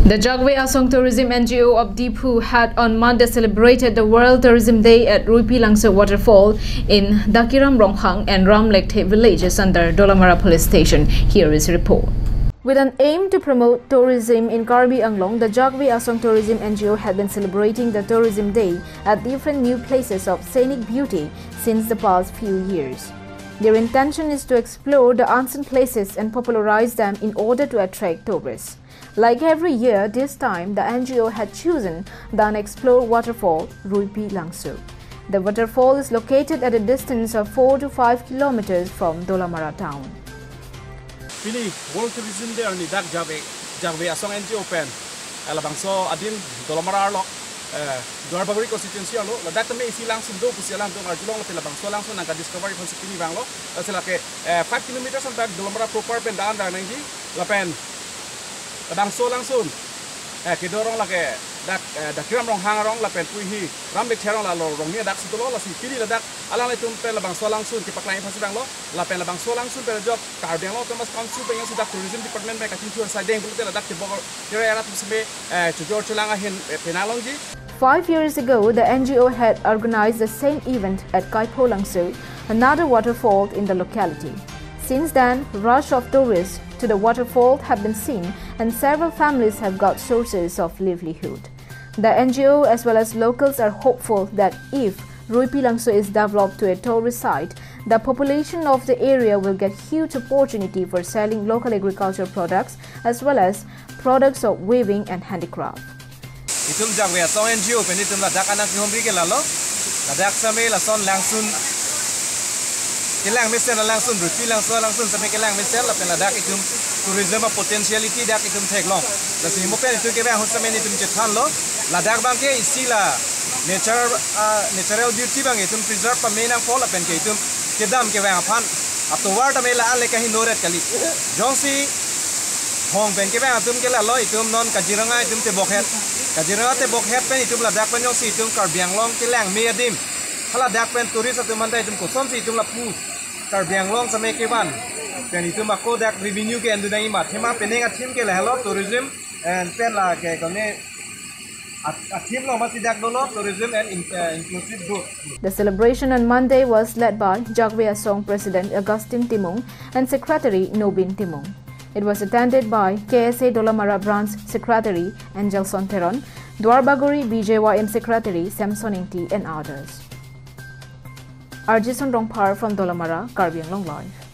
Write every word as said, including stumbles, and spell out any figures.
The Jagwe Asong Tourism N G O of Diphu had on Monday celebrated the World Tourism Day at Ruipi Langso Waterfall in Dakiram Ronghang and Ramlekthe villages under Dolamara Police Station. Here is report. With an aim to promote tourism in Karbi Anglong, the Jagwe Asong Tourism N G O had been celebrating the Tourism Day at different new places of scenic beauty since the past few years. Their intention is to explore the unseen places and popularize them in order to attract tourists. Like every year, this time the N G O had chosen the unexplored waterfall Ruipi Langso. The waterfall is located at a distance of four to five kilometers from Dolamara town. Pini World Tourism Day arni dak Jagwe, Jagwe Asong N G O pen, eh, labangso adin Dolamara arlo, eh, Duarbagori constituency arlo, ladak tame isi langsun do pusi alam do arjulong lapen labangso langsun nangka discover iphan si pini vanglo, lasi lake, eh, five kilometers antak Dolamara proper pen dan dan nangji, lapen labangso langsun, eh, kedo arong lake dak, eh, Dakiram Ronghang arong lapen puhi Ramlekthe arong lalo arong ni dak si dolo, lasi pini ladak alanglitum pen labangso langsun kepaklang iphan si vanglo, lapen labangso langsun pen jok Karbi Anglong Autonomous Council pen jongsi dak Tourism Department pen kachingthur saideng pulote ladak tebok tere arat seme, eh, chojor cholang ahin, eh, penang longji. Five years ago, the N G O had organized the same event at Kaipho Langso, another waterfall in the locality. Since then, rush of tourists to the waterfall have been seen and several families have got sources of livelihood. The N G O as well as locals are hopeful that if Ruipi Langso is developed to a tourist site, the population of the area will get huge opportunity for selling local agricultural products as well as products of weaving and handicraft. Itum Jagwe Asong N G O pen itum ladak anang kehomri ke lalo. Ladak same lason langsun kelang mesen, langsun Ruipi Langso langsun same kelang mesen lapen ladak itum tourism a potentiality dak itum theklong. Lasi mo pen itum kevang ahut same itum chethanlo. Ladak abangke isi la nature, ah, natural beauty abang itum preserve pame nangpo lapen ke itum kedam kevang aphan atovar tame la ale kahi noret kali. Jongsi hong pen kevang atum ke lalo itum non Kaziranga itum tebokhet. Kaziranga tebokhet pen itum ladak pen jongsi itum Karbi Anglong kelang me adim, haladak pen tourist atum anta itum kosonsi itum lapu Karbi Anglong same kevan pen itum ako dak revenue ke-en dun nangji ma, thema penang a-theme ke lahelo tourism and pen lake kone a-, a-theme lo masi dak dolo tourism and in-, uh, inclusive growth. The celebration on Monday was led by Jagwe Asong President Augustine Timung and Secretary Nobin Timung. It was attended by K S A Dolamara Branch Secretary Angelson Teron, Duarbagori B J Y M Secretary Samson Ingti and others. Arjison Rongphar from Dolamara, Karbi Anglong Live.